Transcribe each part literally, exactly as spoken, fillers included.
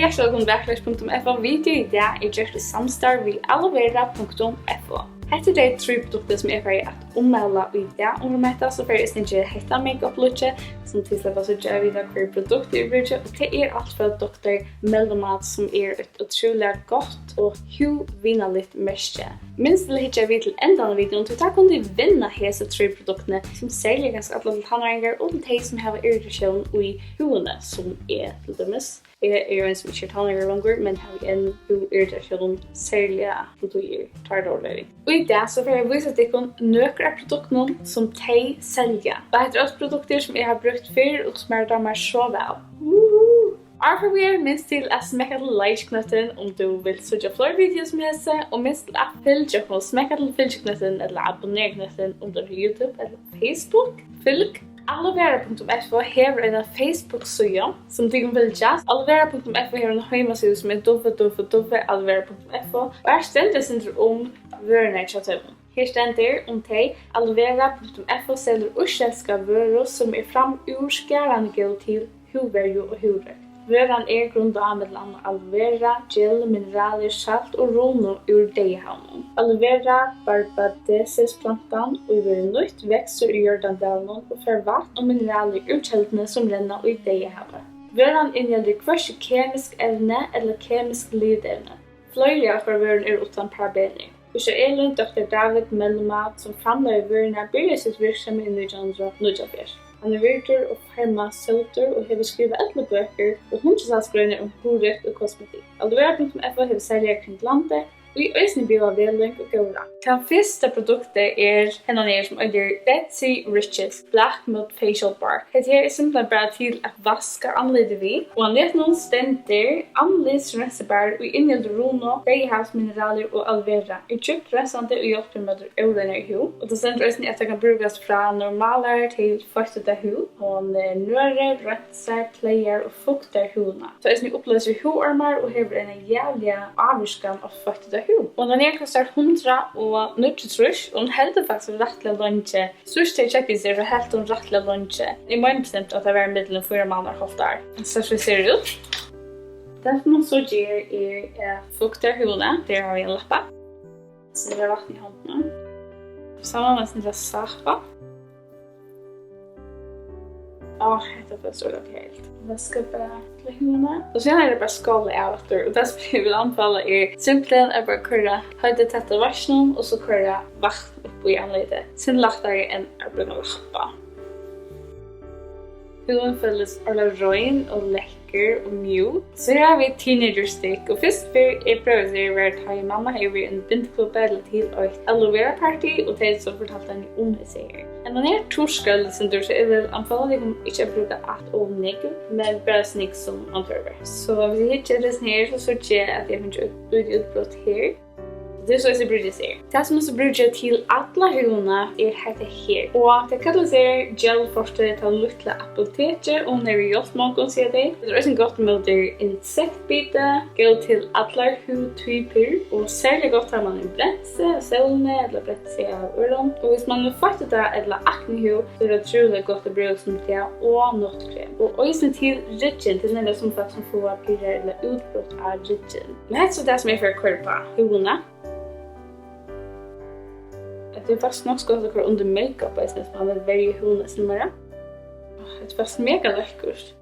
Hjartaliga vælkomin til Vakurleiks punktum F O. Videoið í dag er gjørt í samstarvi við aloe vera punktum F O. Hetta er tey trý produktini sum eg fari at ummæla í dag. Umframt hetta, so fari eg eisini at gera hetta makeup-lookið, sum tit sleppa at síggja, at vita, hvørji produkt eg brúki. Og tað er alt frá Doktor Melomat, sum er eitt ótrúliga gott og húðvinarligt merki. Minst til at hyggja við til endan av videoini, tí tá kunnu tit vinna hesi trý produktini, sum serliga kanska alla til tannáringar og til tey, sum hava irritasjón í húðini, sum eg til dømis. Eg eri ein, sum ikki er tannáringur longur, men havi enn húðirritasjón, serliga til tíðir, tá er dårligt. Og í dag so fari eg at vísa tykkum nøkur av produktunum, sum tey selja. Og hetta eru øll produktir, sum eg havi brúkt fyrr og sum mær dámar so væl. Woohoo! Áðrenn vit fara víðari, minst til at smekka til like-knøttin, um tú vilt síggja fleiri videos sum hesi, og minst til at fylgja okkum og smekka til fylgiknøttin ella abonnera-knøttin, um tú ert á YouTube ella Facebook. Fylg. Aloe vera punktum F O hevur eina Facebook-síðu, sum tit kunnu fylgja. Aloe vera punktum F O hevur eina heimasíðu, sum er w w w aloe vera punktum f o, og har stendur eitt sindur um vørurnar hjá teimum. Her stendur um tey: Aloe vera punktum F O selur ísraelska vøru, sum er framúrskarandi góð til húðverju og húðrøkt. Vøran er grundað á millum annað aloe vera, gel, mineralir, salt og runu úr deyðahavinum. Aloe vera barbadensis-plantan, ið verður nýtt, veksur í Jordandalinum og fær vatn og mineralir úr kelduni, sum renna í Deyðahavið. Vøran inniheldur hvørki kemisk evni ella kemisk litevni. Fleiri av okkara vørum eru uttan parabenir. Ísraelin Doktor David Melomat, sum framleiðir vørurnar, byrjaði sítt virksemi í nítjan hundrað og níggjuoghálvfjerðs. Hann er virdur og farmaseutur og hevur skrivað ellivu bøkur og hundraðtals greinar um húðrøkt og kosmetikk. Aloe vera punktum F O hevur seljarar kring landið, ið eisini bjóða vellíðing og góð ráð. Tað fyrsta produktið er hendan her, sum eitur Betsy Rich's Black Mud Facial Bar. Hetta her er simpelthen bara til at vaska andlitið við, og á netinum stendur: Andlitsreinsibar, ið inniheldur runu, deyðahavsmineralir og aloe vera, er djúpt reinsandi og hjálpir móti óreinari húð. Og tað stendur eisini, at tað kann brúkast frá normalari til feittita húð. Hon, eh, nørir, reinsar, plegar og fuktar húðina. Tað eisini uppløsir húðormar og hevur eina jævliga ávirkan á feittita húð. Og tann her kostar hundrað og níggjuogtrýss, og hon heldur faktiskt rættiliga leingi. Síðst eg keypti hesa, so helt hon rættiliga leingi. Eg meini bestemt, at tað var millum fýra mánaðar og hálvt ár. So sær hon út. Tað, sum hon so ger, er at fukta húðina. Her havi eg ein lappa. So er vatn í hondina. So má man sníta sápa. Á, hetta følist so heilt. Vaska bara alla húðina. Og síðan er tað bara at skála av aftur. Og tað, sum eg vil anbefala, er simpelthen at bara koyra høvdið tætt at vaskinum og so koyra vatn upp í andlitið. Sindur lættari enn at brúka lappa. Húðin følist ordiliga rein og lekkur og mjúk. So her hava vit teenager stick, og fyrstu ferð eg prøvaði hesi her, var tá ið mamma hevði verið í einum bindiklubbi ella til eitt aloe vera party, og tey so fortaldu henni um hesi her. Hendan her turkar eitt sindur, so eg vil anbefala tykkum ikki at brúka alt ov nógv, men bara so nógv, sum man tørvar. So hvis eg hyggi eftir hesum her, so síggi eg, at eg havi fingið eitt lítið útbrot her. Tað er soleiðis, eg brúki hesi her. Tað, sum eg so brúki til alla húðina, er hetta her. Og tað kallast her gel forte, tað lítla appeltekið, og hon hevur hjálpt mongum, siga tey. Tað er eisini gott móti insektbiti, góð til allar húðtypur, og serliga gott, tá man er brent seg av sólini ella brent seg av øðrum. Og hvis man er feittita ella aknihúð, so er tað ótrúliga gott at brúka sum tað og náttkrem. Og eisini til ryggin, til nakrar, sum faktiskt fáa pirrar ella útbrot á ryggin. Men hetta er so tað, sum eg fari at koyra upp á húðina. Hetta er faktiskt nokk so gott at koyra undir makeup eisini, so man vil verja húðina eitt sindur meira. Áh, hetta er faktiskt mega lekkurt.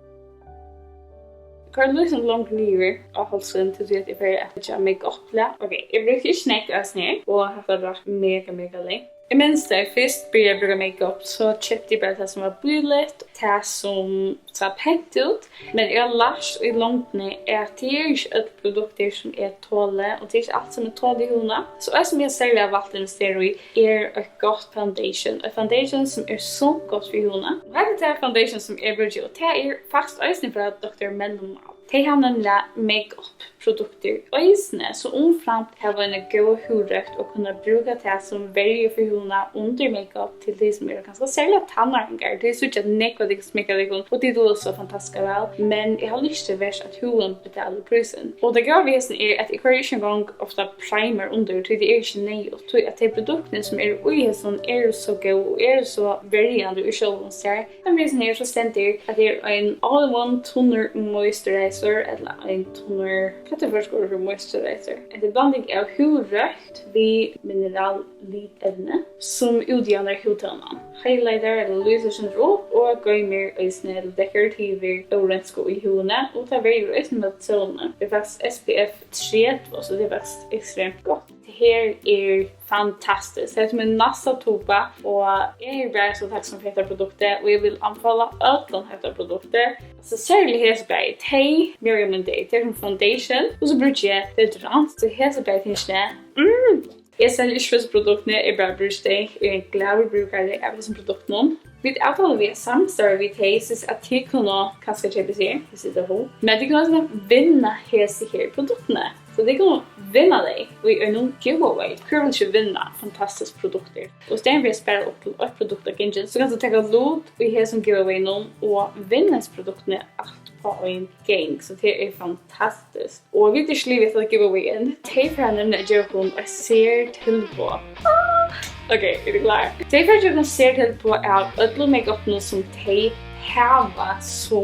Koyr lýsini longur niður á hálsin, til tí at eg fari at leggja makeup-lag. Ok, eg brúkti ikki nógv av hesum her, og hatta var mega, mega langt. Eg minnist, tá eg fyrst byrjaði at brúka makeup, so keypti eg bara tað, sum var bíligt, tað, sum sá pent út, men eg havi lært í longdini, at tað er ikki øll produktir, sum eg toli, og tað er ikki alt, sum eg toli í húðina. So eisini, eg havi serliga valt at investera í, er eitt gott foundation. Eitt foundation, sum er so gott fyri húðina. Og hetta er tað foundation, sum eg brúki, og tað er faktiskt eisini frá Doktor Melomat. Tey hava nemliga makeup. produktir eisini, so umframt hava eina góða húðrøkt og kunna brúka tað sum verju fyri húðina undir makeup til tey, sum eru kanska serliga tannáringar. Tey síggja, at nógv av tykkum sminka tykkum, og tit duga so fantastiskt væl, men eg haldi ikki, tað er vert at húðin betalir prísin. Og tað góða við hesum er, at eg koyri ikki eingong ofta primer undir, tí tað er ikki neyðugt, tí at tey produktini, sum eru í hesum, eru so góð og eru so verjandi í sjálvum sær. Tann prísin her, so stendur, at tað er ein all-in-one tunnur moisturizer, ella ein tunnur, hvat er føroyskt orð fyri moisturizer? Hetta er blanding av húðrøkt við minerallitevni, sum útjavnar húðtónan, highlightar ella lýsir sindur upp og goymir eisini ella dekkar yvir óreinsku í húðini, og tað verjir eisini móti sólini. Tað er faktiskt S P F tretivu, so tað er faktiskt ekstremt gott. Tað her er fantastiskt. Hetta er mín næsta tuba, og eg eri bara so takksom fyri hetta produktið, og eg vil anbefala øllum hetta produktið. So serliga hesi bæði, tey, Miriam and Day, tey eru sum foundation, og so brúki eg deodorant, so hesi bæði tingini, mm, eg selji ikki hesi produktini, eg bara brúki tey, eg eri ein glaður brúkari av hesum produktunum. Vit avtalu við at samstarva við tey, soleiðis at tit kunnu kanska keypa hesi her, hvis tit hava hug. Men tit kunnu eisini vinna hesi her produktini. So tit kunnu vinna tey í einum giveaway. Hvør vil ikki vinna fantastisk produktir? Og í staðin fyri at spara upp til eitt produkt á gangin, so kanst tú taka lut í hesum giveaway-num og vinna hesi produktini alt á ein gang. So tað er fantastiskt. Og vit eru ikki liðug við hetta giveaway enn. Tey fara nemliga at geva okkum eitt sertilboð. Ah! Ok, eru tit klár? Tey fara at geva okkum sertilboð av øllum makeupinum, sum tey hava, so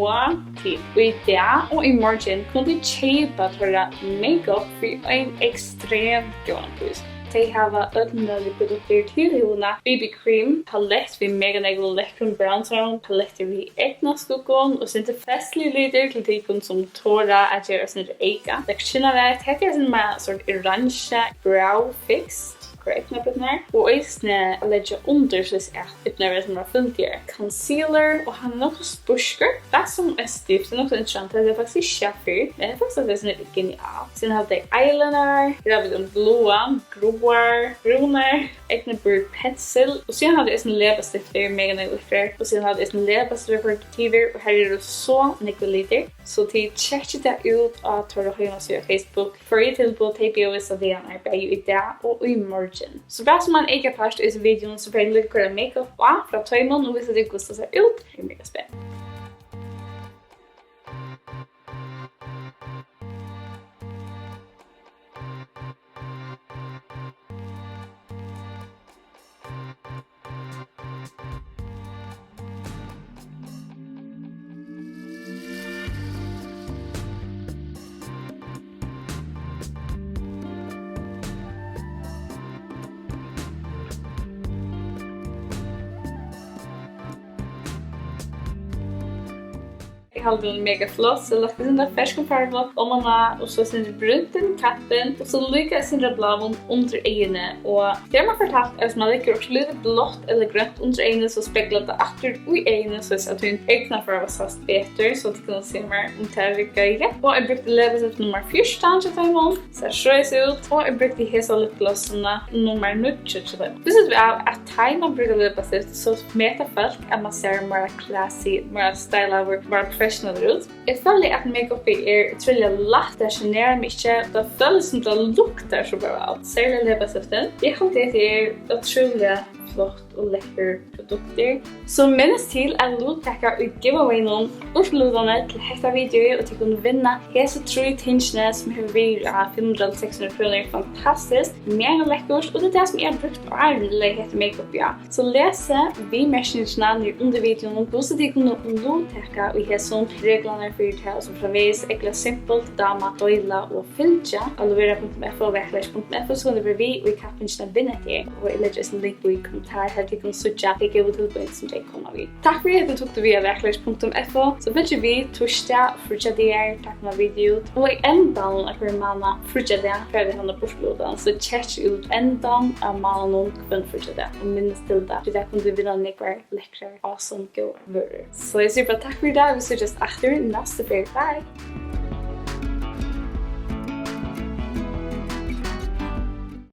tit í dag og í morgin kunnu tit keypa teirra makeup fyri ein ekstremt góðan prís. Tey hava øll møguligu produktir til húðina, B B cream, palett við mega nógvum lekkrum bronzerum, palettir við eygnaskuggum og sindur festligar litir til tykkum, sum tora at gera eitt sindur eyka. Lekkurt kinnavætt, hetta er eitt sindur meira sort oransje, brow fix, fyri eygnabrúnirnar, og eisini at leggja undir, soleiðis at eygnabrúnirnar verða fyldigari. Concealer, og hann er nokk so spískur. Tað sum er stift, er nokk so interessant, tað er faktiskt ikki sæð fyrr, men eg faktiskt at tað er genialt. Síðan hava tey eyeliner, her hava vit ein bláan, gráar, brúnar, eygnabrýr, pensel, og síðan hava tey eisini leppastiftir, mega nógv útferð, og síðan hava tey eisini leppastiftir, korrektivir, og her eru so nógvir litir, so tit sjekkið tað út á teirra heimasíðu og Facebook. Hvørji tilboð tey bjóða hesar dagarnar, bæði í dag og í morgin. So bara sum ein eyka part í hesum videoum, so fari eg líka at koyra makeup á frá teimum og vísa tykkum, hvussu tað sær út. Eg eri mega spent. Eg haldi, hon er mega flott, so lagt eitt sindur av ferskum farvu omaná, og so eitt sindur brúnt inn í kantin, og so líka eitt sindur av bláum undir eyguni. Og her er mær fortalt, at um mann leggur okkurt lítið blátt ella grønt undir eyguni, so speglar tað aftur í eyguni, soleiðis at tín eygnafarva sæst betur, so tit kunnu siga mær, um tað riggar. Ja. Og eg brúkti leppastifti nummar fjúrtan hjá teimum, sær soleiðis út, og eg brúkti hesa lipglossina nummar níggju hjá teimum. Hvussu vit av at tá man brúkar leppastifti, so meta fólk, at man sær meira classy, meira stylaður, meira professional út. Eg føli, at makeupið er ótrúliga lætt, tað generar meg ikki, tað følist sum tað luktar so bara væl, serliga leppastiftin. Eg haldi, at tað er ótrúliga flott og lekkur produktir. So minnist til at luttaka í giveawaynum, úrslitini til hetta videoið, og tit kunnu vinna hesi trý tingini, sum hevur verið á fimm hundrað til seks hundrað krónur. Fantastiskt, mega lekkurt, og tað er tað, sum eg havi brúkt áðrenn eg legði hetta makeup á. So lesið viðmerkingina niðri undir videoinum, hvussu tit kunnu luttaka í hesum, reglurnar fyri tað og so framvegis. Ógvuliga simpult, dáma, deila og fylgja. Aloe vera punktum f o, vakurleiks punktum f o, so kunnu tit vera við í kappingini at vinna hetta her. Og eg leggi eisini link í kommentar, har tit kunnu síggja tey góðu tilboðini, sum tey koma við. Takk fyri, at tú tók teg við av vakurleiks punktum f o. So fylg við týsdag, fríggjadagar, takk fyri video. Og í endan av hvørjum mánað, fríggjadag, fara vit handa burturlutan. So tjekk út endan av mánaðinum hvønn fríggjadag. Og minnist til tað, tí tað kunnu tit vinna nógvar lekkrar, awesome, góðar vørur. So eg sigi bara takk fyri í dag. Vit síggjast aftur næstu ferð. Bye!